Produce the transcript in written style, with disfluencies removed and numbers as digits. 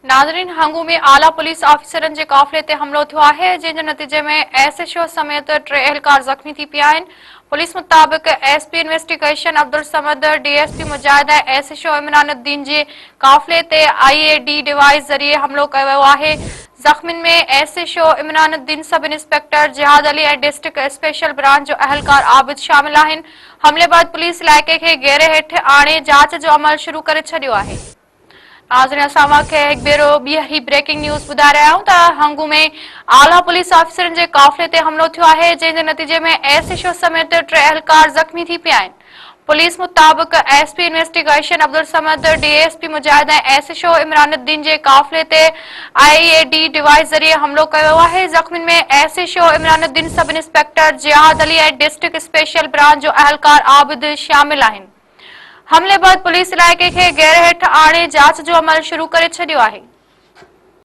ناظرين هنگو ۾ اعليٰ پوليس آفيسرن جي قافلي تي حملو ٿيو آهي جنهن جي نتيجي ۾ ايس ايڇ او سميت ٽي اهلڪار زخمي ٿي پيا آهن پوليس مطابق S P investigation Abdul Samad, D S P Mujahid ۽ S H O Imran Uddin جي قافلي تي آئي اي ڊي ڊوائيس ذريعي حملو ڪيو ويو آهي زخمين ۾ S H O Imran Uddin, sub inspector Jihad Ali ۽ district special branch جو اهلڪار عابد شامل آهن حملي بعد پوليس علائقي کي گهيري هيٺ آڻي جاچ جو عمل شروع ڪري ڇڏيو آهي. ناظرين اسان اوهان کي هڪ ڀيرو ٻيهر هي بريڪنگ نيوز ٻڌائي رهيا آهيون ته هنگو ۾ اعليٰ پوليس آفيسرن جي قافلي تي حملو ٿيو آهي جنهن جي نتيجي ۾ ايس ايڇ او سميت ٽي اهلڪار زخمي ٿي پيا آهن پوليس مطابق S P investigation Abdul Samad, D S P Mujahid ۽ S H O Imran Uddin جي قافلي تي آئي اي ڊي ڊوائيس ذريعي حملو ڪيو ويو آهي زخمين ۾ S H O Imran Uddin, sub inspector Jihad Ali ۽ district special branch جو اهلڪار عابد شامل آهن. حملي بعد پوليس علائقي کي گهيري هيٺ آڻي جاچ جو عمل شروع ڪري ڇڏيو آهي.